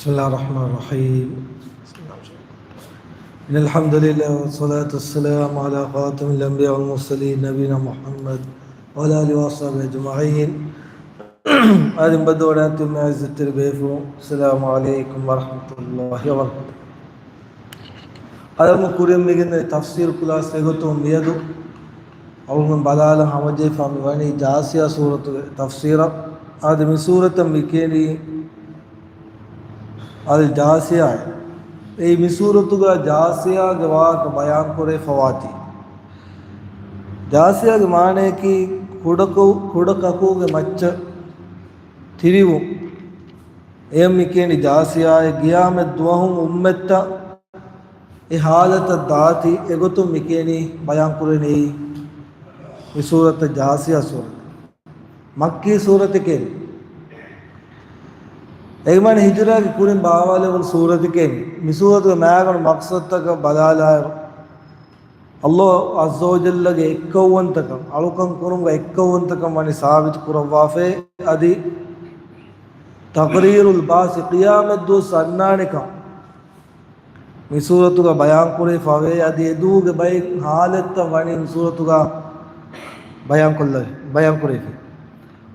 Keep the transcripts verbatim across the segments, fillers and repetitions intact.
بسم الله الرحمن الرحيم. إن الحمد لله والصلاة والسلام على خاتم الأنبياء والمرسلين نبينا محمد وعلى آله وصحبه أجمعين. އާދެ، ބައްދަލުވަޑައިގަތް މި އިއްޒަތްތެރި ބޭފުޅުން، السلام عليكم ورحمة الله وبركاته. އަލަމު ކުރިން މިގެންދަނީ ތަފްސީރު ކްލާސް. އެގޮތުން މިއަދު އަޅުގަނޑު ބަލާލަން ހަމަޖެހިފަ މިވަނީ ޖާސިޔާ ސޫރަތުގެ ތަފްސީރަށް. އާދެ، މި ސޫރަތަށް މިކިޔަނީ އަލް ޖާސިޔާ. އެއީ މި ސޫރަތުގަ ޖާސިޔާގެ ވާހަކަ ބަޔާންކުރެވިފަވާތީ. ޖާސިޔާގެ މާނަޔަކީ ކުޑަކު، ކުޑަކަކުގެ މައްޗަށް ތިރިވުން. އެޔަށް މިކިޔަނީ ޖާސިޔާއޭ. ގިޔާމަތް ދުވަހުން އުއްމަތްތައް އެ ހާލަތަށް ދާތީ. އެގޮތުން މިކިޔަނީ، ބަޔާންކުރެވެނީ މި ސޫރަތަށް ޖާސިޔާ ސޫރަތު. މައްކީ ސޫރަތެކޭ. އެގެ މާނަ ހިޖުރާގެ ކުރިން ބާވާލެވުނު ސޫރަތެކޭ. މި ސޫރަތުގެ މައިގަނޑު މަޤްޞަދުތަކަށް ބަލާލާއިރު، އައްލާހު ޢައްޒަ ވަޖައްލަގެ އެއްކައުވަންތަކަން، އަޅުކަން ކުރުމުގެ އެއްކައުވަންތަކަން ވަނީ ސާބިތު ކުރައްވާފައި. އަދި ތަޤްރީރުލް ބަޢުޘި، ޤިޔާމަތްދުވަސް އަންނާނެކަން މި ސޫރަތުގަ ބަޔާންކުރެވިފަވޭ. އަދި އެދުވަހުގެ ބައެއް ހާލަތްތައް ވަނީ މި ސޫރަތުގަ ބަޔާންކޮށްލެވޭ، ބަޔާންކުރެވިފަ.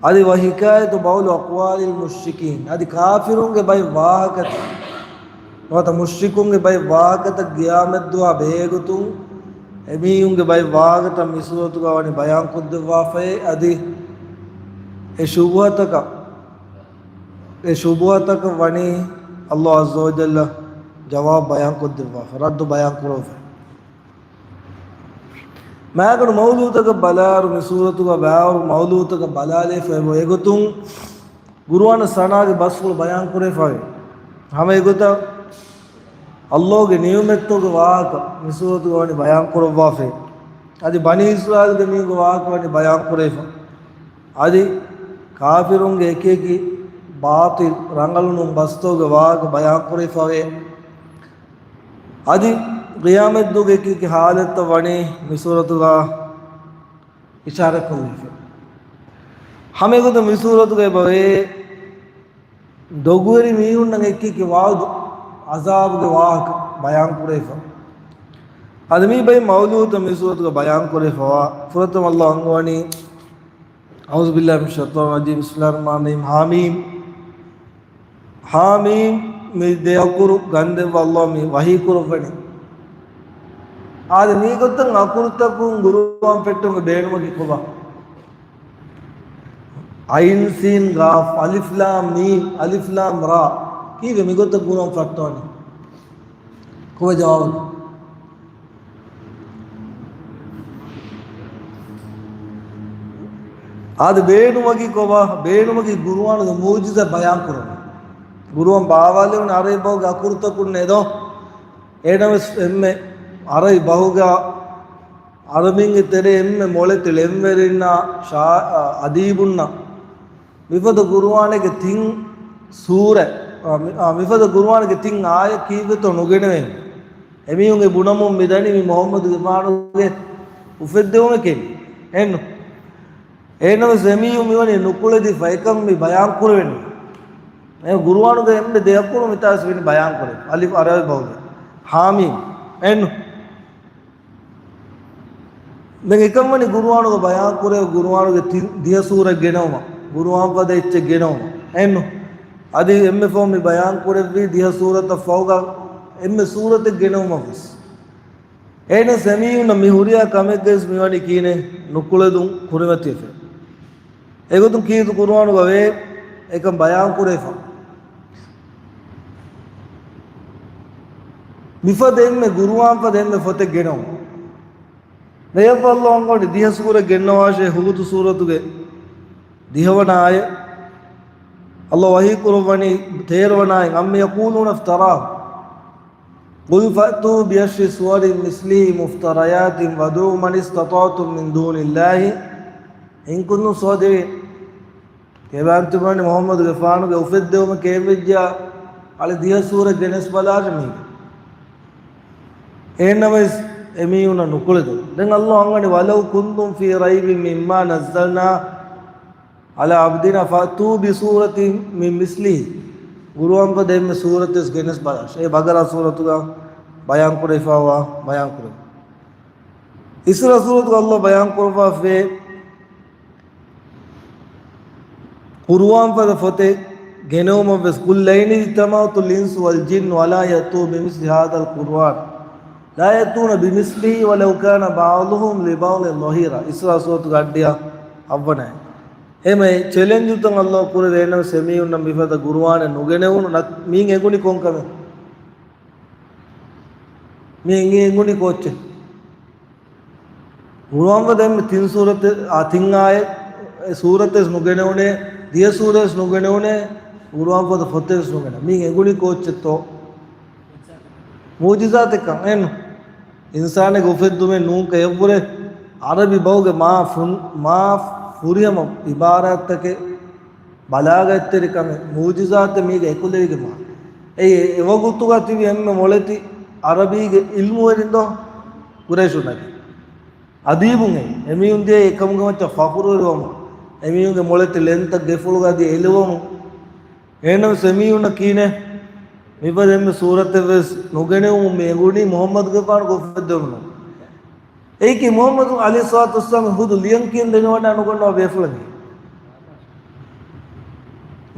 އަދި وحكاية بعض أقوال المشركين، އަދި ކާފިރުންގެ ބައެއް ވާހަކަތައް، ނުވަތަ މުޝްރިކުންގެ ބައެއް ވާހަކަތައް، ޤިޔާމަތްދުވާ ބެހޭގޮތުން އެމީހުންގެ ބައެއް ވާހަކަތައް މި ސޫރަތުގަ ވަނީ ބަޔާންކޮށްދެއްވާފައޭ. އަދި އެ ޝުބުހަތަކަށް، އެ ޝުބުހަތަކަށް ވަނީ އައްލާހު ޢައްޒަ ވަޖައްލަ ޖަވާބު ބަޔާންކޮށްދެއްވާފަ، ރައްދު ބަޔާންކުރެވިފަ. މައިގަނޑު މައުޟޫޢުތަކަށް ބަލާއިރު، މި ސޫރަތުގަ ބާވަރު މައުޟޫޢުތަކަށް ބަލާލެވިފައި އެގޮތުން ޤުރުއާނަށް ސަނާގެ ބަސްފުޅު ބަޔާންކުރެވިފައި. ހަމަ އެގޮތަށް އައްލާހުގެ ނިޢުމަތްތަކުގެ ވާހަކަ މި ސޫރަތުގަ ވަނީ ބަޔާންކުރައްވާފައި. އަދި ބަނީ އިސްރާއީލުގެ މީހުންގެ ވާހަކަ ވަނީ ބަޔާންކުރެވިފަ. އަދި ކާފިރުންގެ އެކިއެކި ބާޠިލް ރަނގަޅު ނޫން ބަސްތަކުގެ ވާހަކަ ބަޔާންކުރެވިފައި. އަދި ޤިޔާމަތްދުވަހުގެ އެކިއެކި ހާލަތްތައް ވަނީ މި ސޫރަތުގަ އިޝާރަތްކޮށްލެވިފަ. ހަމައެގޮތުން މި ސޫރަތުގައި ބަވޭ ދޮގުވެރި މީހުންނަށް އެކިއެކި ވަޢުދު، ޢަޒާބުގެ ވާހަކަ ބަޔާންކުރެވިފަ. އަދި މި ބައި މައުޟޫޢުތައް މި ސޫރަތުގަ ބަޔާންކުރެވިފަވާ. ފުރަތަމަ އައްލާހު އަންގަވަނީ، أعوذ بالله من الشيطان الرجيم، بسم الله الرحمن الرحيم، حم. ހާމީމް، މި ދެ އަކުރު ގަންދެއްވާ އައްލާހު މި ވަޙީ ކުރައްވަނީ. އާދެ، މިގޮތަށް އަކުރުތަކުން ޤުރުއާން ފެއްޓުމުގެ ބޭނުމަކީ ކޮބާ؟ ޢައިން ސީން ޤާފް އަލިފް ލާމް މީމް އަލިފް ލާމް ރާ. ކީއްވެ މިގޮތަށް ޤުރުއާން ފައްޓަވަނީ؟ ކޮބާ ޖަވާބު؟ އާދެ، ބޭނުމަކީ ކޮބާ؟ ބޭނުމަކީ ޤުރުއާނުގެ މުޢުޖިޒާ ބަޔާން ކުރުން. ޤުރުއާން ބާވާލެވުނު ޢަރަބި ބަހުގެ އަކުރުތަކުންނޭ ދޯ؟ އޭނަވެސް އެންމެ ޢަރަބި ބަހުގަ ޢަރަބިންގެ ތެރޭ އެންމެ މޮޅެތި ޅެންވެރިންނާ ޝާ-، އަ، އަދީބުންނަށް މިފަދަ ޤުރުއާނެއްގެ ތިން ސޫރަ، އ، މި-، އ، މިފަދަ ޤުރުއާނެއްގެ ތިން އާޔަތް ކީއްވެތޯ ނުގެނެވޭނެ. އެމީހުން އެ ބުނަމުން މި ދަނީ މި މުޙައްމަދުގެފާނުގެ އުފެއްދެވުމެކޭ. އެއްނު. އޭނަވެސް އެމީހުން މިވަނީ ނުކުޅެދިފަ އެކަން މި ބަޔާން ކުރެވެނީ. އެ ޤުރުއާނުގެ އެންމެ ދެ އަކުރު މިތާސް ވެނީ ބަޔާން ކުރެވި. އަލިފް ޢަރަބި ބަހުގެ. ހާމީމް. އެއްނު. ދެން އެކަން ވަނީ ޤުރުއާނުގަ ބަޔާން ކުރެވި ޤުރުއާނުގެ ތި-، ދިހަ ސޫރަ ގެނައުމަށް، ޤުރުއާން ފަދަ އެއްޗެއް ގެނައުމަށް. އެއްނު. އަދި އެންމެ ފަހުން މި ބަޔާން ކުރެއްވީ ދިހަ ސޫރަތަށް ފަހުގަ އެންމެ ސޫރަތެއް ގެނައުމަށް ވެސް. އޭނަ ސެމީއުންނަށް މި ހުރިހާ ކަމެއްގައިސް މިވަނީ ކީނެ ނުކުޅެދުން ކުރިމަތިވެފަ. އެގޮތުން ކީރިތި ޤުރުއާނުގަ ވޭ އެކަން ބަޔާން ކުރެވިފަ. މިފަދަ އެންމެ ޤުރުއާން ފަދަ އެންމެ ފޮތެއް ގެނައުމަށް. މިއަށްފަހު އައްލާހު އަންގަވަނީ ދިހަ ސޫރަ ގެންނަވާށޭ، ހޫދު ސޫރަތުގެ ދިހަވަނަ އާޔަތް. އައްލާހު ވަޙީ ކުރައްވަނީ ތޭރަވަނަ އާޔަތް، أم يقولون افتراه قل فأتوا بعشر سور مثله مفتريات وادعوا من استطعتم من دون الله إن كنتم صادقين. ކިޔަވާން ތިބުނީ މުޙައްމަދުގެފާނުގެ އުފެއްދެވުމަކީ އެއްވެއްޖެޔާ، އަޅެ ދިހަ ސޫރަ ގެނެސް ބަލާށޭ މީގެ. އެހެންނަމަވެސް އެމީހުންނަށް ނުކުޅެދުން. ދެން އައްލާހު އަންގަވަނީ ولو كنتم في ريب مما نزلنا على عبدنا فأتوا بسورة من مثله ގުރުއާންފަދަ އެންމެ ސޫރަތެއް ވެސް ގެނެސް ބަލާށޭ. އެ ބަގަރާ ސޫރަތުގަ ބަޔާން ކުރެވިފައިވާ ބަޔާން ކުރަން. އިސްރާ ސޫރަތުގަ އައްލާ ބަޔާން ކުރައްވާފައި، ގުރުއާންފަދަ ފޮތެއް ގެނެވުމަށް ވެސް، قل لئن اجتمعت الإنس والجن على أن يأتوا بمثل هذا القرآن لا يأتون بمثله ولو كان بعضهم لبعض ظهيرا. އިސްރާ ސޫރަތުގެ އައްޑިހަ އަށްވަނައެއް. އެހެން ޗެލެންޖުތައް އައްލާ ކުރެވޭ، އެހެންނަމަވެސް އެމީހުންނަށް މިފަދަ ގުރުއާނެއް ނުގެނެވުނު ނަ-، މީން އެނގުނީ ކޮންކަމެއް؟ މީ އެނގި-، އެނގުނީ ކޯއްޗެއް؟ ގުރުއާންފަދަ އެންމެ ތިން ސޫރަތެއް، އާ، ތިން އާޔަތް، އެ ސޫރަތެއް ނުގެނެވުނޭ، ދިޔަ ސޫރަތެއް ނުގެނެވުނޭ، ގުރުއާންފަދަ ފޮތެއް ނުގެނެ. މީ އެނގުނީ ކޯއްޗެއްތޯ؟ މުޢުޖިޒާތެއްކަން އެން. އިންސާނެއްގެ އުފެއްދުމެއް ނޫންކަން އެއްވުރެ ޢަރަބި ބަހުގެ މާ ފުން-، މާ ފުރިހަމަ ޢިބާރާތްތަކެއް، ބަލާގަތްތެރިކަމެއް، މުޢުޖިޒާތެއް މީގެ އެކުލެވިގެންވާ. އެއީ އެވަގުތުގަ ތިބި އެންމެ މޮޅެތި ޢަރަބީގެ ޢިލްމުވެރިން ދޯ؟ ޤުރައިޝުންނަކީ. އަދީބުން އެ، އެމީހުން ދިޔައީ އެކަމުގެ މައްޗަށް ފަޚުރުވެރިވަމުން، އެމީހުންގެ މޮޅެތި ޅެންތައް ގެފުޅުގަ ދިޔަ އެލުވަމުން. އެހެންނަމަވެސް އެމީހުންނަށް ކީނެ މިފަދަ އެންމެ ސޫރަތެއް ވެސް ނުގެނެވުމުން މި އެނގުނީ މުޙައްމަދުގެފާނުގެ އުފެއްދެވުމުން. އެއީކީ މުޙައްމަދު ޢަލައިހިއްޞަލާތު ވައްސަލާމް ހުދު ލިޔަން ކިޔަން ދެނެވަޑާ ނުގަންނަވާ ބޭފުޅަކީ.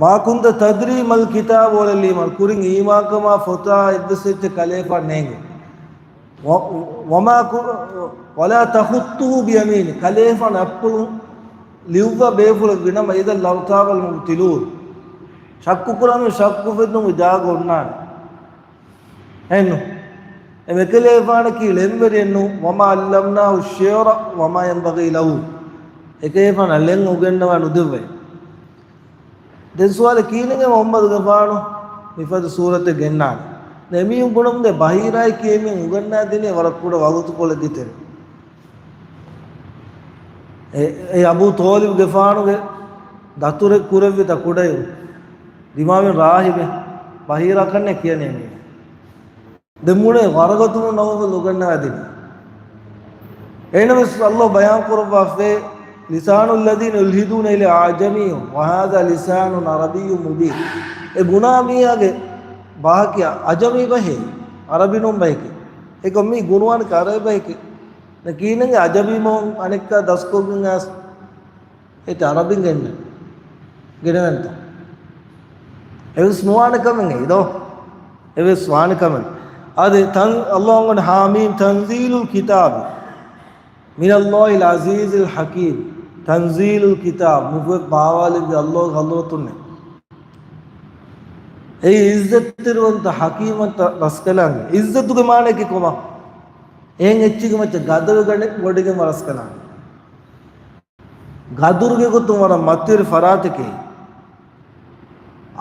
ما كنت تدري ما الكتاب ولا الإيمان. ކުރިން އީމާންކަމާ ފޮތާ އެއްވެސް އެއްޗެއް ކަލޭފާނު ނޭނގެ. و-، وما كن-، ولا تخطه بيمينك. ކަލޭފާނު އަތްޕުޅުން ލިޔުއްވާ ބޭފުޅެއް ވީނަމަ، إذا لارتاب المبطلون. ޝައްކުކުރާ މީހުން ޝައްކު އުފެއްދުމުގެ ޖާގަ އޮންނާނެ. އެންނު. އެ މިކަލޭފާނަކީ ޅެންވެރިއެއްނޫން. وما علمناه الشعر وما ينبغي له. އެކަލޭފާނަށް ޅެން އުގެންނަވާ ނުދެއްވައި. ދެން ސުވާލެއް، ކީނެގެ މުޙައްމަދުގެފާނު މިފަދަ ސޫރަތެއް ގެންނާނެ؟ ދެން އެމީހުން ބުނަމުންދޭ ބަހީރާއެކީ އެމީހުން އުގަންނާދިނީ ވަރަށް ކުޑަ ވަގުތުކޮޅެއްގެ ތެރެ. އެ، އެ އަބޫ ޠާލިބުގެފާނުގެ ދަތުރެއް ކުރެއްވިތަ ކުޑައިރު. ދިމާވިން ރާހިބެއް ބަހީރާ ކަންނޭ ކިޔަނީ މީ. ދެން ބުނޭ ވަރަގަތުމު ނައުފަލް އުގަންނަވާދިނީ. އެހެނަސް އައްލާހު ބަޔާން ކުރައްވާފައި، لسان الذين يلحدون إليه أعجمي وهذا لسان عربي مبين. އެ ބުނާ މީހާގެ ބަހަކީ އަޖަމީ ބަހެއް، ޢަރަބި ނޫން ބަހެކޭ. އެކަމް މީ ގުނުވާނެ ޢަރަބި ބަހެކޭ. ކީނަނގެ އަޖަމީ މަހުން އަނެއްކާ ދަސްކޮށްގެން އައިސް އެތި ޢަރަބިން ގެންނަ ގެނެވެންތަ؟ އެވެސް ނުވާނެ ކަމެއް އެއީ ދޯ؟ އެވެސް ވާނެ ކަމެއް. އަދި ތަން-، އައްލާހު އަންގަން ހާމީމް تنزيل الكتاب من الله العزيز الحكيم. تنزيل الكتاب، މި ބާވާލެއްވި އައްލާހުގެ ޙަޟްރަތުންނޭ. އެއީ ޢިއްޒަތްތެރިވަންތަ ޙަކީމްވަންތަ ރަސްކަލާނގެ. ޢިއްޒަތުގެ މާނައަކީ ކޮބާ؟ އެހެން އެއްޗެއްގެ މައްޗަށް ގަދަރު ގަނެ ވޮޑިގެން ރަސްކަލާނގެ. ގަދުރުގެ ގޮތުން ވަރަށް މަތިވެރި ފަރާތެކޭ.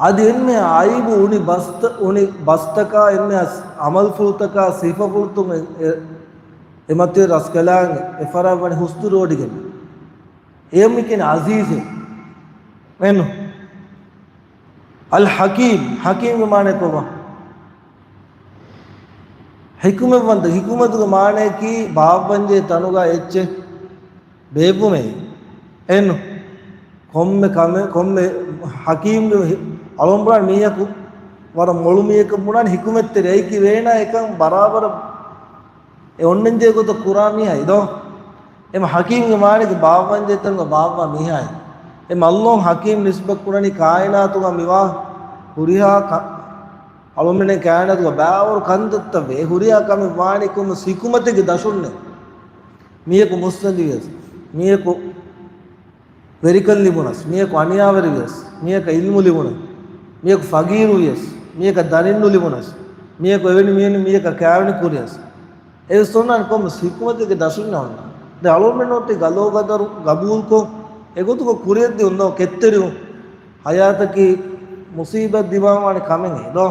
އަދި އެންމެ ޢައިބު އުނި ބަސްތަ-، އުނި ބަސްތަކާ އެންމެ އަސް-، ޢަމަލުފުޅުތަކާ ސިފަފުޅުތުން އެ-، އެ-، އެ މަތިވެރި ރަސްކަލާނގެ އެ ފަރާތް ވަނީ ހުސްދުރުވޮޑިގެން. އެ މިކިން ޢަޒީޒެއް. އެންނު. އަލްޙަކީމް، ޙަކީމްގެ މާނަ ކޮބާ؟ ޙިކުމަތްވަންތަ، ޙިކުމަތުގެ މާނައަކީ ބާއްވަންޖެހޭ ތަނުގަ އެއްޗެއް ބޭއްވުމޭ. އެން ކޮންމެ ކަމެއް، ކޮންމެ ޙަކީމްގެ ހި-، އަޅުން ބުނާނެ މީހަކު ވަރަށް މޮޅު މީހަކަށް ބުނާނެ ޙިކުމަތްތެރި. އެއީކީ ވޭނާ އެކަން ބަރާބަރަށް އެ އޮންނަންޖެހޭ ގޮތަށް ކުރާ މީހާ އިދޯ. އެމަ ޙަކީމްގެ މާނައަކީ ބާއްވަންޖެހޭ ތަނުގަ ބާއްވާ މީހާއެއް. އެމަ އައްލާހު ޙަކީމް ނިސްބަތް ކުރަނީ ކާއިނާތުގަ މިވާ ހުރިހާ ކަ-، އަޅުމެން ކާއިނާތުގަ ބާވަރު ކަންތައްތައް ވޭ. ހުރިހާ ކަމެއް ވާނީ ކޮންމެ ޙިކުމަތެއްގެ ދަށުންނޭ. މީހަކު މުއްސަނދިވިޔަސް، މީހަކު ވެރިކަން ލިބުނަސް، މީހަކު އަނިޔާވެރިވިޔަސް، މީހަކަށް ޢިލްމު ލިބުނަސް، މީހަކު ފަގީރުވިޔަސް، މީހަކަށް ދަރިން ނުލިބުނަސް، މީހަކު އެވެނި މީހުން މީހަކަށް ކާވެނި ކުރިޔަސް، އެވެސް އޮންނާނެ ކޮންމެސް ޙިކުމަތެއްގެ ދަށުންނޭ އޮންނާނެ. ދެން އަޅުގަނޑުމެން އޮތީ ގަލޯ ގަދަރު ގަބޫލުކޮށް، އެގޮތުގަ ކުރިޔަށްދިއުން ދޯ ކެތްތެރިވުން. ޙަޔާތަކީ މުޞީބަތް ދިމާވާނެ ކަމެއް އެއީ ދޯ.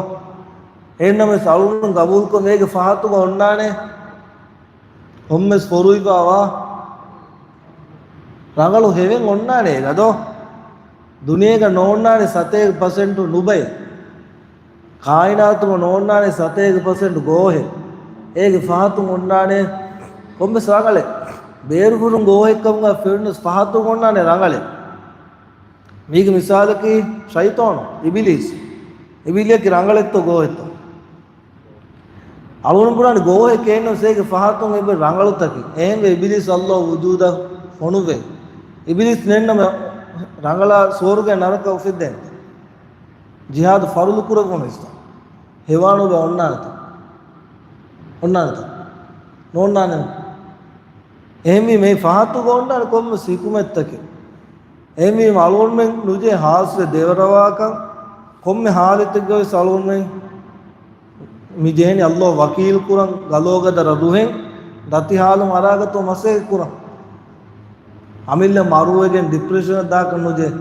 އެހެންނަމަވެސް އަޅުގަނޑު ގަބޫލުކޮށް އޭގެ ފަހަތުގަ އޮންނާނެ ކޮންމެސް ފޮރުވިފައިވާ ރަނގަޅު ހެވެއް އޮންނާނެ އޭގަ ދޯ. ދުނިޔޭގަ ނޯންނާނެ ސަތޭކަ ޕަސެންޓު ނުބައެއް. ކާއިނާތުގަ ނޯންނާނެ ސަތޭކަ ޕަސެންޓު ގޯހެއް. އޭގެ ފަހަތުން އޮންނާނެ ކޮންމެސް ރަނގަޅެއް. ބޭރުފުށުން ގޯހެއްކަމުގަ ފެނުނަސް ފަހަތުން އޮންނާނެ ރަނގަޅެއް. މީގެ މިސާލަކީ ޝައިޠާނު، އިބިލީސް. އިބިލީސް ރަނގަޅެއްތޯ ގޯހެއްތޯ؟ އަޅުގަނޑު ބުނާނީ ގޯހެއް ކޭނު ސޭގެ ފަހަތުން އެބަ ރަނގަޅުތަކެއް. އެހެންވެ އިބިލީސް އައްލާހު ވުޖޫދަށް ފޮނުވޭ. އިބިލީސް ނެންނަމަ ރަނގަޅާ ސުވަރުގެ ނަރަކަ އުފެއްދޭނެ. ޖިހާދު ފަރުޟު ކުރެވުނު އިސްތަ. ހެވާނުގަ އޮންނާނެތަ؟ އޮންނާނެތަ؟ ނޯންނާނެ. އެހެންވީމަ މި ފަހަތުގަ އޮންނާނެ ކޮންމެސް ހިކުމަތްތަކެއް. އެހެންވީމަ އަޅުގަނޑުމެން ނުޖެހޭ ހާސްވެ ދެވަރަވާކަން ކޮންމެ ހާލަތެއްގަވެސް އަޅުގަނޑުމެން މި ޖެހެނީ އައްލާހު ވަކީލު ކުރަން، ގަލޯގަދަ ރަދުހެން، ދަތި ހާލުން އަރާގަތު މަސައްކަތް ކުރަން. އަމިއްލަ މަރުވެގެން ޑިޕްރެޝަނަށް ދާކަށް ނުޖެހޭ.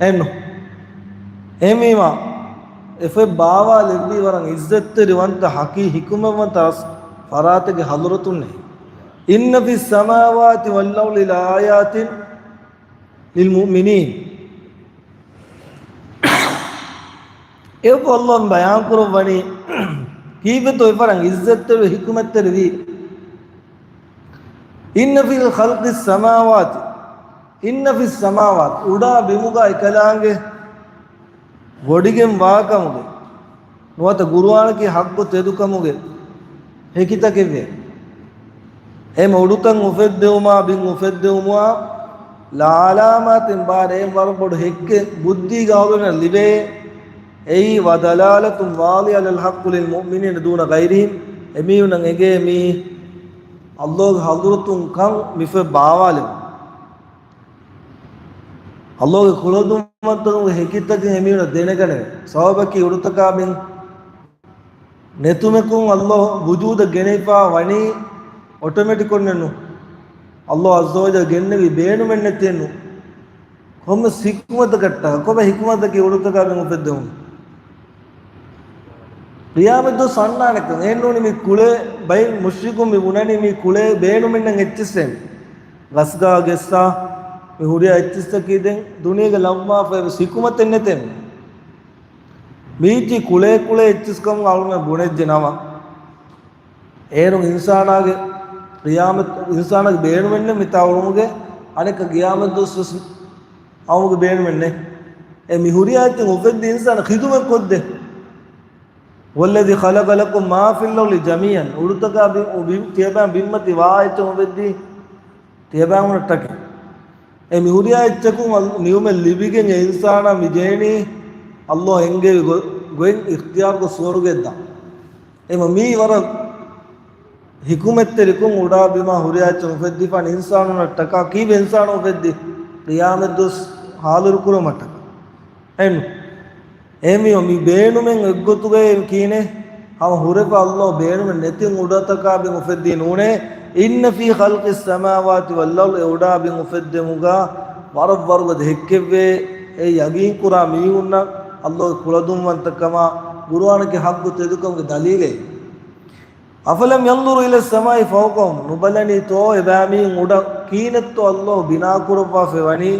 އެއްނު. އެހެންވީމަ، އެފެ ބާވާލެއްވީ ވަރަށް އިއްޒަތްތެރިވަންތަ، ހަޤީ ހިކުމަތްވަންތަ ރަސް ފަރާތެއްގެ ޙަޟްރަތުންނޭ. إن في السماوات والأرض لآيات للمؤمنين. އެއަށް އައްލާހު ބަޔާން ކުރައްވަނީ، ކީއްވެތޯ އެފަރާތް އިއްޒަތްތެރި ހިކުމަތްތެރިވީ؟ إن في خلق السماوات، إن في السماوات، އުޑާ ބިމުގަ އެކަލާނގެ ވޮޑިގެން ވާކަމުގެ ނުވަތަ ޤުރުއާނަކީ ޙައްޤު ތެދުކަމުގެ ހެކިތަކެއްވޭ. އެ އުޑުތައް އުފެއްދެވުމާ ބިން އުފެއްދެވުމާ، لعلامات، ބާރެއް ވަރަށް ބޮޑު ހެއްކެއް ބުއްދީގަ އަޅުގަނޑަށް ލިބޭ. އެއީ، ودلالة واضحة على الحق للمؤمنين دون غيرهم، އެމީހުންނަށް އެނގޭ މީ އައްލާހުގެ ޙަޟްރަތުން ކަން މިފެ ބާވާލެވުން. އައްލާހުގެ ކުޅަދުންވަންތަކުންގެ ހެކިތަކެއް އެމީހުންނަށް ދެނެގަނެވޭ. ސަބަބަކީ އުޑުތަކާ ބިން ނެތުމަކުން އައްލާހު ވުޖޫދަށް ގެނެވިފާ ވަނީ އޮޓޮމެޓިކް ކޮށްނެއްނު. އައްލާހު ޢައްޒަ ވަޖައްލަ ގެންނެވީ ބޭނުމެއްނެތިއެއްނު. ކޮންމެސް ޙިކުމަތަކަށްޓަކާ، ކޮބާ ޙިކުމަތަކީ އުޑުތަކާ ބިން އުފެއްދެވުން؟ ޤިޔާމަތްދުވަސް އަންނާނެކަން. އެހެންނޫނީ މި ކުޅޭ ބައި މުޝްރިކުން މި ބުނަނީ މި ކުޅޭ ބޭނުމެއްނެތިއެއްނު. ގަސްގަ ގެއްސާ މި ހުރިހާ އެއްޗިއްސަކީ ދެން ދުނިޔޭގަ ލައްވާފައިވެސް ޙިކުމަތެއް ނެތެއްނު. މީތި ކުޅޭ ކުޅޭ އެއްޗިސްކަމުގަ އަޅުގަނޑު ބުނެއްޖެ ނަމަ، އޭރުން އިންސާނާގެ ޤިޔާމަތް، އިންސާނާގެ ބޭނުމެއްނެތް މިތާ އުޅުމުގެ، އަނެއްކާ ޤިޔާމަތްދުވަސްވެސް އައުމުގެ ބޭނުމެއްނެތް. އެ މި ހުރިހާ އެއްޗެއް އުފެއްދި އިންސާނާ ޚިދުމަތް ކޮށްދޭ. والذي خلق لكم ما في الأرض جميعا. އުޑުތަކާ ބި-، ބި-، ތިޔަބައިން ބިންމަތި ވާ އެއްޗެއް އުފެއްދީ ތިޔަބައިންނަށްޓަކައި. އެ މި ހުރިހާ އެއްޗަކުން އަލް-، ނިޢުމަތް ލިބިގެން އެ އިންސާނާ މި ޖެހެނީ އައްލާހު އެންގެވި ގޮ-، ގޮތް އިޚްތިޔާރުކޮށް ސުވަރުގެއަށްދާން. އެމަ މީ ވަރަށް ޙިކުމަތްތެރިކޮށް އުޑާ ބިމާ ހުރިހާ އެއްޗެއް އުފެއްދިފާނެ އިންސާނުންނަށްޓަކާ. ކީއްވެ އިންސާނުން އުފެއްދީ؟ ޤިޔާމަތްދުވަސް ޙާޟިރު ކުރުމަށްޓަކާ. އެން. އެހެންވީމަ މި ބޭނުމެއް އެއްގޮތުގައި ކީނެ ހަމަ ހުރެފަ އައްލާހު ބޭނުމެއް ނެތި އުޑުތަކާ ބިން އުފެއްދީ ނޫނޭ. إن في خلق السماوات والأرض، އެ އުޑާ ބިން އުފެއްދެމުގަ ވަރަށް ވަރުގަދަ ހެއްކެއްވޭ. އެ ޔަގީންކުރާ މީހުންނަށް އައްލާހުގެ ކުޅަދުންވަންތަކަމާ ޤުރުއާނަކީ ޙައްޤު ތެދުކަމުގެ ދަލީލެއް. أفلم ينظروا إلى السماء فوقهم، ނުބަލަނީތޯ އެބައިމީހުން އުޑަށް ކީނެއްތޯ އައްލާހު ބިނާކުރައްވާފައި ވަނީ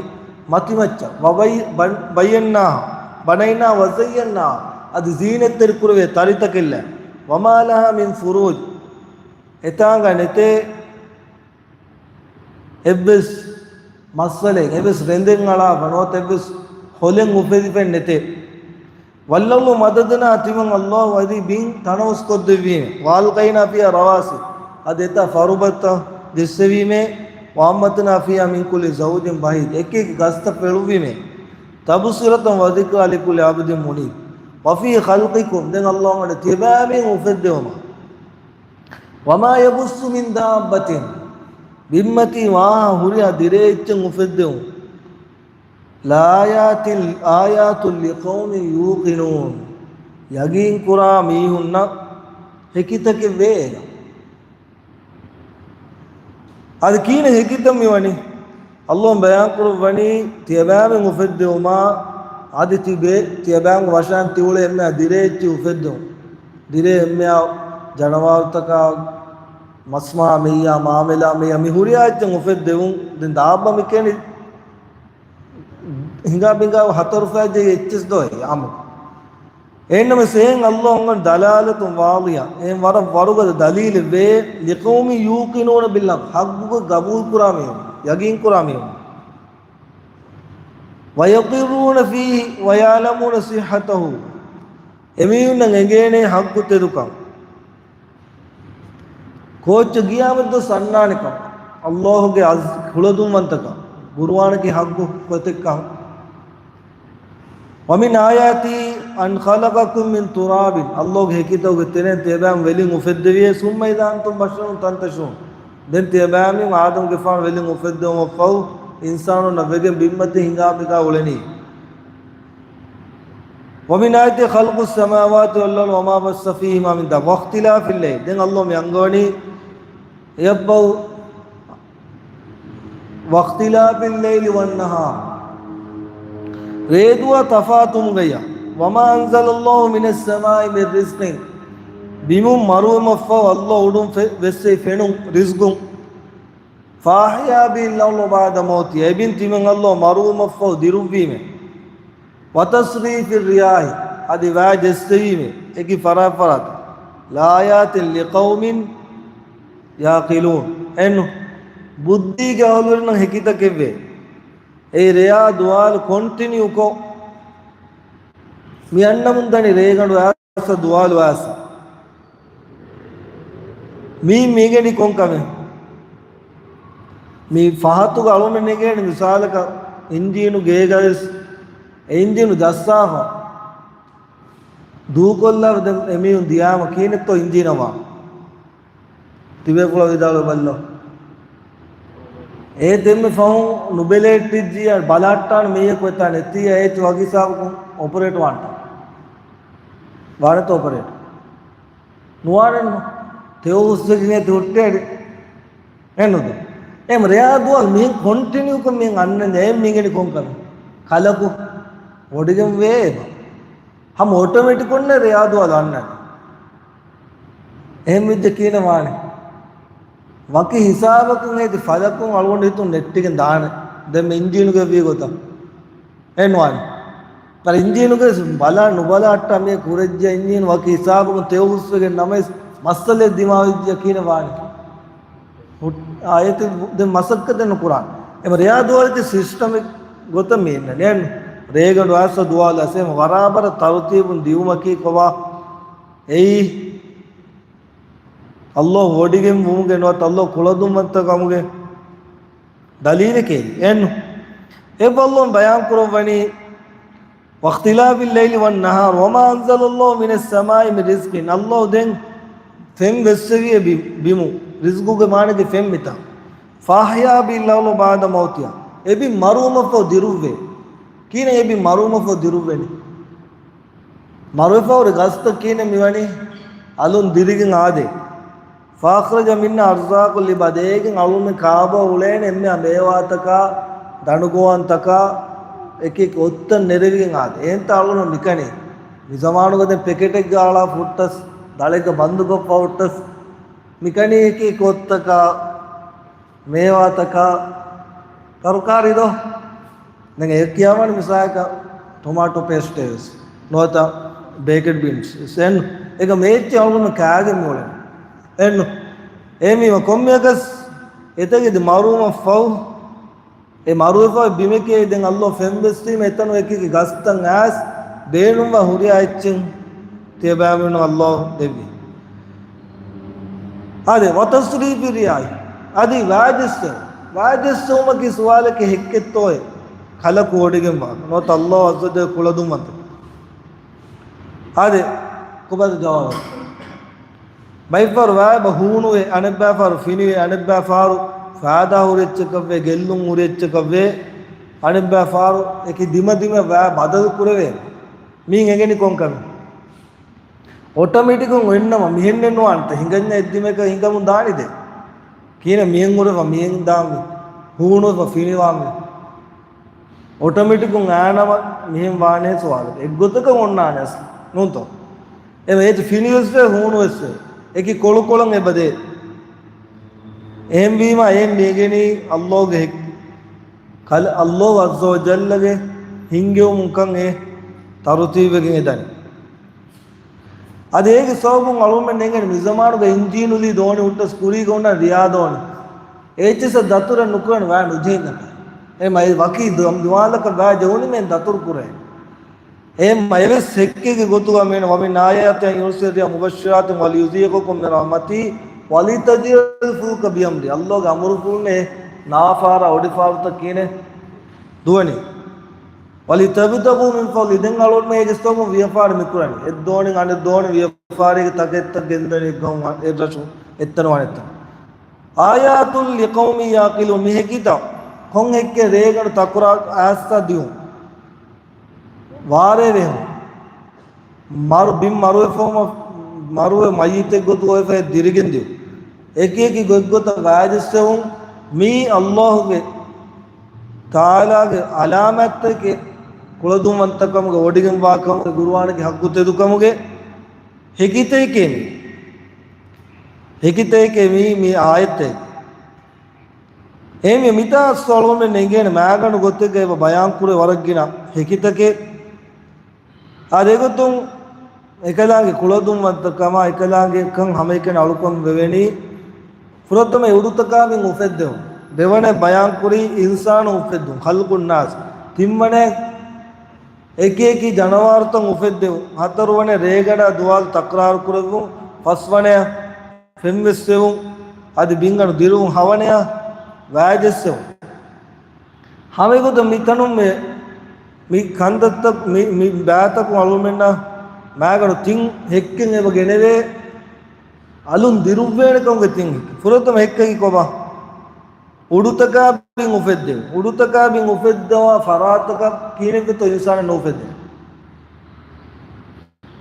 މަތިމައްޗަށް. وبي-، بن-، بيناها، بنيناها وزيناها، އަދި ޒީނަތްތެރިކުރެވޭ ތަރިތަކެއްލާ. وما لها من فروج، އެތާނގަ ނެތޭ އެއްވެސް މައްސަލައެއް، އެއްވެސް ރެނދެއް އަޅާފަ ނުވަތަ އެއްވެސް ހޮލެއް އުފެދިފައެއް ނެތޭ. والأرض مددناها، ތިމަން އައްލާހު އަދި ބިން ތަނަވަސްކޮށްދެއްވީމޭ. وألقينا فيها رواسي، އަދި އެތާ ފަރުބަތައް ޖެއްސެވީމޭ. وأنبتنا فيها من كل زوج بهيج، އެކިއެކި ގަސްތައް ފެޅުއްވީމޭ. تبصرة وذكرى لكل عبد منيب. وفي خلقكم، ދެން އައްލާހު ވަނީ ތިޔަބައިމީހުން އުފެއްދެވުމަށް. وما يبث من دابة، ބިންމަތީ ވާހާ ހުރިހާ ދިރޭ އެއްޗެއް އުފެއްދެވުން. لآيات، آيات لقوم يوقنون، ޔަގީންކުރާ މީހުންނަށް ހެކިތަކެއް ވޭ އޭނަ. އަދި ކީނެ ހެކިތައް މިވަނީ؟ އައްލާހު ބަޔާންކުރައްވަނީ ތިޔަބައިމީހުން އުފެއްދެވުމާ، އަދި ތިބޭ-، ތިޔަބައިމީހުން ވަށައިން ތިއުޅޭ އެންމެހާ ދިރޭ އެއްޗެއް އުފެއްދެވުން. ދިރޭ އެންމެހާ ޖަނަވާރުތަކާ، މަސްމާ މެއްޔާ، މާމެލާ މެއްޔާ، މި ހުރިހާ އެއްޗެއް އުފެއްދެވުން. ދެން ދާއްބަ މިކެނި ހިނގާ ބިނގާ ހަތަރު ފައި ޖެހި އެއްޗެސް ދޯ އެއީ އާންމު. އެހެންނަމަވެސް އެހެން އައްލާހު އޮންނަ ދަލާލަތުން ވާޟިޙަ، އެހެން ވަރަށް ވަރުގަދަ ދަލީލެއް ވޭ، لقوم يوقنون بالحق، ޙައްޤުގަ ގަބޫލުކުރާ މީހުން، ޔަގީންކުރާ މީހުން. ويقرون فيه ويعلمون صحته. އެމީހުންނަށް އެނގޭނެ ޙައްޤު ތެދުކަން. ކޯއްޗެއް ގިޔާމަތްދުވަސް އަންނާނެކަން، ﷲގެ ޢަޒް-، ކުޅަދުންވަންތަކަން، ޤުރުއާނަކީ ޙައްޤު ގޮތެއްކަން. ومن آياته أن خلقكم من تراب. ﷲގެ ހެކިތަކުގެ ތެރެއިން ތިޔަބައިމީހުން ވެލިން އުފެއްދެވިއޭ، ثم إذا أنتم بشر تنتشرون. ދެން ތިޔަބައިމީހުން އާދަމްގެފާނު ވެލިން އުފެއްދެވުމަށްފަހު، އިންސާނުންނަށް ވެގެން ބިންމަތިން ހިނގާ މިގާ އުޅެނީ. ومن آياته خلق السماوات والأرض وما بث فيهما من دابة واختلاف الليل. ދެން ﷲ މި އަންގަވަނީ އެއަށްފަހު، واختلاف الليل والنهار، ރޭދުވާ ތަފާތުވުމުގައްޔާ، وما أنزل الله من السماء من رزق، ބިމުން މަރުވުމަށްފަހު ﷲ އުޑުން ފެ-، ވެއްސެވި ފެނުން ރިޒްގުން، فأحيا به الأرض بعد موتها، އެބިން ތިބެން ﷲ މަރުވުމަށްފަހު ދިރުއްވީމޭ، وتصريف الرياح، އަދި ވައި ޖެއްސެވީމޭ، އެކި ފަރާތް ފަރާތަށް، لآيات لقوم يعقلون. އެން ބުއްދީގެ އަހުލުވެރިންނަށް ހެކިތަކެއްވޭ. އެ ރެޔާ ދުވާލު ކޮންޓިނިއުކޮށް، މި އަންނަމުން ދަނީ ރޭގަނޑު އައިސް ދުވާލު އައިސް. މީ މީގެނި ކޮންކަމެއް؟ މި ފަހަތުގަ އަޅުމެން ނެގޭނެ މިސާލަކަށް އިންޖީނު ގޭގަވެސް އެ އިންޖީނު ޖައްސާފަ ދޫކޮށްލާފަ ދެން އެމީހުން ދިޔާމަ ކިހިނެއްތޯ އިންޖީނަށް ވާން؟ ތިބޭފުޅާ ވިދާޅުވެ ބައްލަ. އޭ ދެންމެ ފަހުން ނުބެލެއްޓިއްޖިއްޔާ ބަލަހައްޓާނެ މީހަކު އެތާނެ ތީ އޭތި ވަގިސާބަކުން އޮޕަރޭޓް ވާންޓަ. ވާނެތޯ އޮޕަރޭޓް؟ ނުވާނެން. ތެޔޮ ހުސްވެގެން އޭތި ހުއްޓޭ އެއްނުދެ. އެމް ރެޔާ ދުވާލު މިހެން ކޮންޓިނިއުކޮށް މިހެން އަންނަން އެ މީގެނި ކޮންކަމެއް؟ ކަލަކު ވޮޑިގެން ވޭ އެބަ. ހަމަ އޮޓޮމެޓިކުންނެ ރެޔާ ދުވާލު އަންނަން. އެހެން ވިއްޖެ ކީނެ ވާނެ. ވަކި ހިސާބަކުން އޭތި ފަލަކުން އަޅުގަނޑު ހިތުން ނެއްޓިގެން ދާނެ. ދެން މި އިންޖީނުގެ ވީ ގޮތަށް. އެން ވާނެ. ތަރ އިންޖީނުގެ ބަލާ ނުބަލާ އައްޓާ މި ކުރެއްޖެ އިންޖީނު ވަކި ހިސާބަކުން ތެޔޮ ހުސްވެގެން ނަމަވެސް މައްސަލައެއް ދިމާވެއްޖެ ކީނެ ވާނެ. ހު-، އާ، އޭތި ދެން މަސައްކަތެއް ނުކުރާނެ. އެމަ ރެޔާ ދުވާލު އޭތި ސިސްޓަމެއް ގޮތަށް މި އިންނަނީ. އެން ރޭގަނޑު އައިސް ދުވާލު އައިސް އެމަ ވަރާބަރަށް ތަރުތީބުން ދިއުމަކީ ކޮބާ؟ އެއީ ﷲ ވޮޑިގެން ވުމުގެ ނުވަތަ ﷲ ކުޅަދުންވަންތަ ކަމުގެ ދަލީލެކޭ. އެން އެއް ﷲ ބަޔާން ކުރައްވަނީ، واختلاف الليل والنهار وما أنزل الله من السماء من رزق. ﷲ ދެން ފެން ވެއްސެވިއޭ ބި-، ބިމު، ރިޒްގުގެ މާނައަކީ ފެން މިތާ. فأحيا به الأرض بعد موتها. އެބިން މަރުވުމަށްފަހު ދިރުއްވޭ. ކީނެ އެބިން މަރުވުމަށްފަހު ދިރުއްވެނީ؟ މަރުވެފަ ހުރި ގަސްތައް ކީނެ މިވަނީ އަލުން ދިރިގެން އާދޭ. فأخرج منها أرزاقا للعباد. އޭގެން އަޅުމެން ކާބޯ އުޅޭނެ އެންމެ މޭވާތަކާ، ދަނޑުގޮވާންތަކާ، އެކި އެކި އޮއްތައް ނެރެވިގެން އާދޭ. އެހެންތާ އަޅުން މިކަނީ. މި ޒަމާނުގަ ދެން ޕެކެޓެއްގަ އަޅާ ފުއްޓަސް، ދަޅެއްގަ ބަންދުކޮށްފަ ހުއްޓަސް، މިކަނީ އެކި އެކި އޮއްތަކާ، މޭވާތަކާ، ތަރުކާރީ ދޯ؟ ދެން އެ ކިޔާވާނެ މިސާލަކަށް ޓޮމާޓޯ ޕޭސްޓޭ ވެސް ނުވަތަ ބޭކެޑް ބީންސް ވެސް އެން އޭގަ މޭއްޗެއް އަޅުގަނޑު ކާގެން މިއުޅެން. އެން އޭ މީމަ ކޮންމެއަކަސް އެތަކެތި މަރުވުމަށްފަހު، އެ މަރުވެފަ ބިމެކޭ ދެން އައްލޯ ފެންވެސްވީމަ އެތަނު އެކި ގަސްތައް އައިސް ބޭނުންވާ ހުރިހާ އެއްޗެއް ތިޔަބައިމީހުން އައްލޯ ދެއްވި. އާދެ، ވަތަސްރީފި ރިޔާހި. އަދި ވައިޖެއްސެވުން. ވައިޖެއްސެވުމަކީ ސުވާލެކޭ ހެއްކެއްތޯއޭ؟ ކަލަކު ވޮޑިގެންވާ. ނުވަތަ އައްލޯ އައްޒަ ވަޖައްލަ ކުޅަދުންވަންތަ. އާދެ، ކޮބާތަ ޖަވާބު؟ ބައިފަހަރު ވައި އެބަ ހޫނުވޭ، އަނެއްބައިފަހަރު ފިނިވޭ، އަނެއްބައިފަހަރު ފައިދާ ހުރި އެއްޗަކަށްވޭ، ގެއްލުން ހުރި އެއްޗަކަށްވޭ، އަނެއްބައިފަހަރު އެކި ދިމަދިމަ ވައި ބަދަލު ކުރެވޭ. މީން އެނގެނީ ކޮންކަމެއް؟ އޮޓޮމެޓިކުން އޮތްނަމަ މިހެންނެއް ނުވާނެތަ؟ ހިނގަންޏާ އެއްދިމައަކަށް ހިނގަމުން ދާނީ ދެ. ކީނެ މިހެން ހުރެފަ މިހެން ދާން މި. ހޫނުވެފަ ފިނިވާން މި. އޮޓޮމެޓިކުން އައިނަމަ މިހެން ވާނޭ ސުވާލެއް. އެއްގޮތަކަށް އޮންނާނެ އަސްލު. ނޫންތޯ؟ އެމަ އޭތި ފިނިވެސްވޭ ހޫނުވެސްވޭ. އެކި ކޮޅުކޮޅަށް އެބަދޭ. އެހެންވީމަ އެ މީގެނީ އައްލޯގެ ހެއް-، ކަލަ-، އައްލޯ އައްޒަ ވަޖައްލަގެ ހިންގެވުމުންކަން އެ ތަރުތީބްވެގެން އެދަނީ. އަދި އޭގެ ސަބަބުން އަޅުމެން އެނގެން މިޒަމާނުގަ އިންޖީނުލީ ދޯނި ހުއްޓަސް ކުރީގަ އޮންނަ ރިޔާ ދޯނި. އެއްޗިއްސަށް ދަތުރެއް ނުކުރަން ވައި ނުޖެހިންނަކަ. އެ މައި ވަކި ދު-، ދުވާލަކަށް ބާ ޖެހުނީމެން ދަތުރު ކުރޭ. އެ މައިވެސް ހެއްކެއްގެ ގޮތުގަ މޭން، وَمِنْ آيَاتِهِ أَنْ يُرْسِلَ الرِّيَاحَ مُبَشِّرَاتٍ وَلِيُذِيقَكُمْ مِنْ رَحْمَتِهِ وَلِتَجْرِيَ الْفُلْكُ بِأَمْرِهِ. ﷲގެ އަމުރުފުޅުން ނާފާރާ އޮޑިފާރުތައް ކިޔެނެ ދުވަނީ. وَلِتَبْتَغُوا مِنْ فَضْلِهِ. ދެން އަޅުގަނޑުމެން އޭގެ ސަބަބުން ވިޔަފާރި މިކުރަނީ. އެއްދޯނި އަނެއް ދޯނި ވިޔަފާރިގެ ތަކެއްތައް ގެންދަނީ އެއްގަ އެއްރަށު އެއްތަނު އަނެއްތަނު. آيَاتٌ لِقَوْمٍ يَعْقِلُونَ. މި ހެކިތައް ކޮން ހެއްކެއް ރޭގަނޑު ތަކުރާރު އައިސް ދިއުން. ވާރޭ ވެހުން. މަރު، ބިން މަރުވެފަ، މަރުވެ މައްޔިތެއް ގޮތުގަ އޮތްފައި ދިރިގެން ދިއުން. އެކި އެކި ގޮތްގޮތަށް ވާދިއްސެވުން. މީ ﷲގެ ތަޢާލާގެ ޢަލާމާތްތަކެއް، ކުޅަދުންވަންތަކަމުގެ ވޮޑިގެންވާ ކަމުގެ، ޤުރުއާންގެ ޙައްޤު ތެދުކަމުގެ ހެކިތަކެއް މީ. ހެކިތަކެއް މީ، މި އާޔަތްތައް. އެހެންވެ، މިތާ އަޅުގަނޑުމެން ނެގޭނެ މާގަނޑު ގޮތެއްގައި ބަޔާންކުރެ ވަރަށް ގިނަ ހެކިތަކެއް. އާދެ، އެގޮތުން އެކަލާނގެ ކުޅަދުންވަންތަކަމާ، އެކަލާނގެ ކަން ހަމައެކަނި އަޅުކަން ވެވެނީ، ފުރަތަމަ އުޑުތަކާ ބިން އުފެއްދެވުން. ދެވަނަ ބަޔާންކުރީ އިންސާނު އުފެއްދުން، خلق الناس. ތިންވަނަ އެކި އެކި ޖަނަވާރުތައް އުފެއްދެވުން. ހަތަރުވަނަ ރޭގަނޑާ ދުވާލު ތަކްރާރު ކުރެއްވުން. ފަސްވަނަ ފެންވެސްވެވުން، އަދި ބިންގަނޑު ދިރުވުން. ހަވަނަ ވާދިއްސެވުން. ހަމައެގޮތަށް މިތަނުން މި، މި ކަންތައްތައް، މި، މި ބައިތަކުން އަޅުމެންނަށް މާގަނޑު ތިން ހެއްކެއް އެބަ ގެނެވޭ، އަލުން ދިރުއްވޭނެ ކަމުގެ ތިން ހެއްކެއް. ފުރަތަމަ ހެއްކަކީ ކޮބާ؟ އުޑުތަކާ ބިން އުފެއްދެވުން. އުޑުތަކާ ބިން އުފެއްދަވާ ފަރާތަކަށް ކިހިނެއްވެތޯ އިންސާނެއް ނުއުފެއްދޭ؟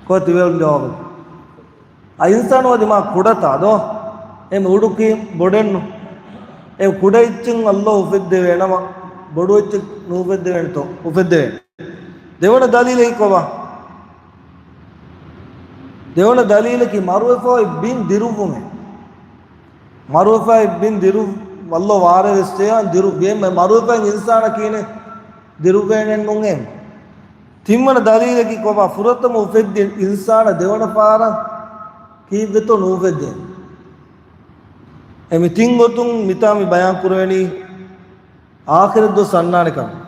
ކޮބާ ތިބޭފުޅުން ޖަވާބު؟ އަ، އިންސާނު އަދި މާ ކުޑަތާ ދޯ؟ އެ އުޑު ކީ ބޮޑެއްނު. އެ ކުޑަ އެއްޗެއް ﷲ އުފެއްދެވޭ ނަމަ، ބޮޑު އެއްޗެއް ނުއުފެއްދެވޭނެތޯ؟ އުފެއްދެވޭނެ. ދެވަނަ ދަލީލަކީ ކޮބާ؟ ދެވަނަ ދަލީލަކީ މަރުވެފަ އޮތް ބިން ދިރުއްވުމޭ. މަރުވެފަ އޮތް ބިން ދިރު، ﷲ ވާރޭ ވެސް އެއާ ދިރުއްވޭ. މަ-، މަރުވެފަ އޮތް އިންސާނަކީ ދިރުއްވޭނެއްނޫން އެ. ތިންވަނަ ދަލީލަކީ ކޮބާ؟ ފުރަތަމަ އުފެއްދި އިންސާނާ ދެވަނަ ފަހަރަށް ކީއްވެތޯ ނުއުފެއްދޭ؟ އެ މި ތިން ގޮތުން މިތާ މި ބަޔާން ކުރެވެނީ އާޚިރަށް ދުވަސް އަންނާނެ ކަމަށް.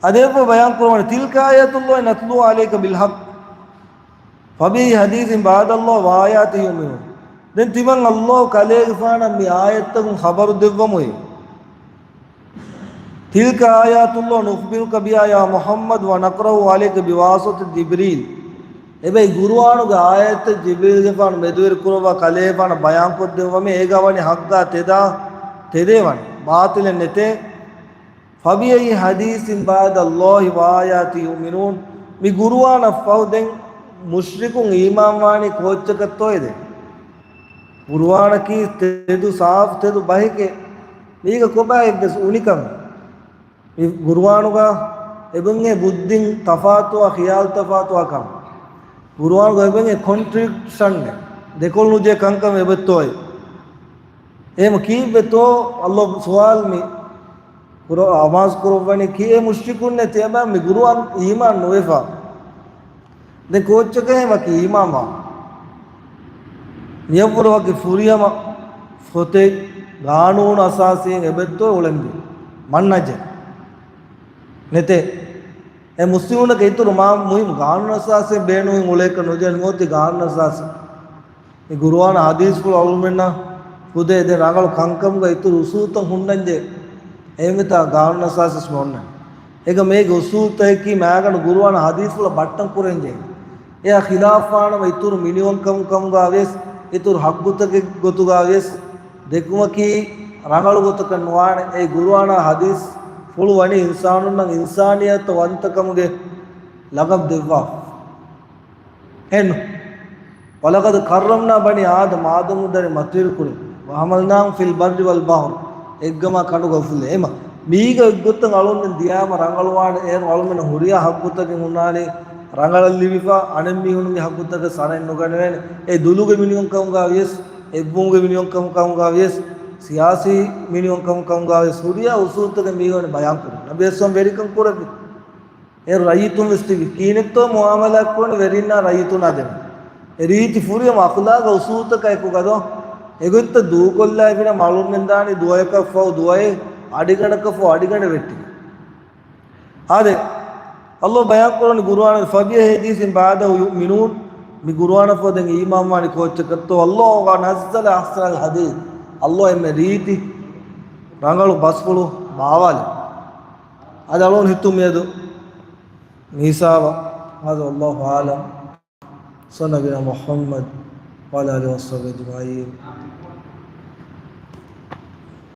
އަދި އެއަށްފަހު ބަޔާން ކުރައްވަނީ، تِلْكَ آيَاتُ اللَّهِ نَتْلُوهَا عَلَيْكَ بِالْحَقِّ فَبِأَيِّ حَدِيثٍ بَعْدَ اللَّهِ وَآيَاتِهِ يُؤْمِنُونَ. ދެން ތިމަން ﷲ ކަލޭގެފާނަށް މި އާޔަތްތަކުން ޚަބަރު ދެއްވަމުއޭ. تِلْكَ آيَاتُ اللَّهِ نُخْبِرُكَ بِهَا يَا مُحَمَّدُ وَنَقْرَؤُهَا عَلَيْكَ بِوَاسِطَةِ جِبْرِيلَ. އެބައި ޤުރުއާނުގެ އާޔަތްތައް ޖިބްރީލްގެފާނު މެދުވެރި ކުރައްވާ ކަލޭގެފާނަށް ބަޔާންކޮށްދެއްވަމޭ، އޭގަ ވަނީ ޙައްޤާ ތެދާ ތެދޭ ވަނީ، ބާޠިލެއް ނެތޭ. فَبِأَيِّ حَدِيثٍ بَعْدَ اللَّهِ وَآيَاتِهِ يُؤْمِنُونَ. މި ޤުރުއާނަށް ފަހު ދެން މުޝްރިކުން އީމާންވާނީ ކޯއްޗަކަށްތޯއެދެ؟ ޤުރުއާނަކީ ތެދު ސާފު ތެދު ބަހެކޭ. މީގަ ކޮބާ އެއްވެސް އުނިކަމެއް؟ މި ޤުރުއާނުގަ އެބައިން ބުއްދިން ތަފާތުވާ، ޚިޔާލު ތަފާތުވާކަން. ޤުރުއާނުގަ އެބައިން ކޮންޓްރެޑިކްޝަނެއް، ދެކޮޅު ނުޖެހޭ ކަންކަމެއް އެބައޮތްތޯއޭ؟ އެހެން ކީއްވެތޯ ﷲ ސުވާލު މި ކުރ-، އަވާޒު ކުރައްވަނީ ކިއެއް މުޝްރިކުންނޭ ތިޔަބައިން މި ޤުރުއާން އީމާން ނުވެފަ؟ ދެން ކޯއްޗަކަށް ވަކި އީމާންވާ؟ މިއަށްވުރެ ވަކި ފުރިހަމަ ފޮތެއް ޤާނޫނު އަސާސީން އެބައޮތްތޯ އުޅެންވީ މަންހަޖެއް ނެތޭ. އެ މުސްލިމުންނަކަށް އިތުރު މާ މުހިއްމު ޤާނޫނު އަސާސެއް ބޭނުމެއް އުޅޭކަށް ނުޖެހޭނެ ނުވަތަ ޤާނޫނު އަސާސެއް. މި ޤުރުއާން ޙަދީޘްފުޅު އަޅުމެންނަށް ފުދޭ ދެ ރަނގަޅު ކަންކަމުގަ އިތުރު އުސޫލުތައް ހުންނަންޖެހޭ. އެހެންވެތާ ޤާނޫނު އަސާސެއް ނޯންނާނެ. އޭގަ މޭގެ އުސޫލުތަކަކީ މާގަނޑު ޤުރުއާން ޙަދީޘްފުޅަށް ބައްޓަން ކުރަންޖެހޭ. އެއާ ޚިލާފްވާނަމަ އިތުރު މިނިވަންކަމު ކަމުގަ ވިޔަސް، އިތުރު ޙައްޤުތަކެއް ގޮތުގަ ވިޔަސް ދެކުމަކީ ރަނގަޅު ގޮތަކަށް ނުވާނެ. އެ ޤުރުއާނާ ޙަދީޘްފުޅު ވަނީ އިންސާނުންނަށް އިންސާނިއްޔަތު ވަންތަކަމުގެ ލަޤަބު ދެއްވާފަ. އެން، وَلَقَدْ كَرَّمْنَا بَنِي آدَمَ، އާދަމުގެ ދަރިން މަތިވެރިކުރި، وَحَمَلْنَاهُمْ فِي الْبَرِّ وَالْبَحْرِ، އެއްގަމާ ކަނޑުގަ އުފުއްލެ. އެމަ، މީގަ އެއްގޮތަށް އަޅުގަނޑު ދިޔާމަ ރަނގަޅުވާނެ. އޭރު އަޅުގަނޑު ހުރިހާ ޙައްޤުތަކެއް ހުންނާނީ ރަނގަޅަށް ލިބިފަ، އަނެއް މީހުންގެ ޙައްޤުތަކަށް ސަރައެއް ނުގަނެވޭނެ. އެ ދުލުގެ މިނިވަންކަމުގަ ވިޔަސް، އެއްވުމުގެ މިނިވަންކަމު ކަމުގަ ވިޔަސް، ސިޔާސީ މިނިވަންކަމު ކަމުގަ ވިޔަސް، ހުރިހާ އުސޫލުތަކެއް މީގަ ވަނީ ބަޔާން ކުރަން. ނަބީ އަސްލަމް ވެރިކަން ކުރެއްވި. އޭރު ރައްޔިތުން ވެސް ތިބި. ކިހިނެއްތޯ މުއާމަލާތް ކުރަން ވެރިންނާ ރައްޔިތުންނާ ދެމެ. އެ ރީތި ފުރިހަމަ އަޚުލާގާ އުސޫލުތަކާ އެކުގަދޯ. އެގޮތްތައް ދޫކޮށްލާ އެފިނަމަ އަޅުމެން ދާނީ ދުވަޔަކަށްފަހު ދުވައެއް، އަޑިގަނޑަކަށްފަހު އަޑިގަނޑެއް ވެއްޓިގެން. އާދެ، ﷲ ބަޔާން ކުރަނީ ޤުރުއާނުގަ، فبأي حديث بعده يؤمنون. މި ޤުރުއާނަށް ފަހު ދެން އީމާން ވާނީ ކޯއްޗަކަށްތޯ؟ ﷲ ނައްޒަލަ أحسن الحديث. ﷲ އެންމެ ރީތި ރަނގަޅު ބަސްފުޅު ބާވާލި. އަދި އަޅުގަނޑު ހިތުން މިއަދު މި ހިސާބަށް. هذا والله أعلم. صلى على نبينا محمد وعلى آله وصحبه أجمعين.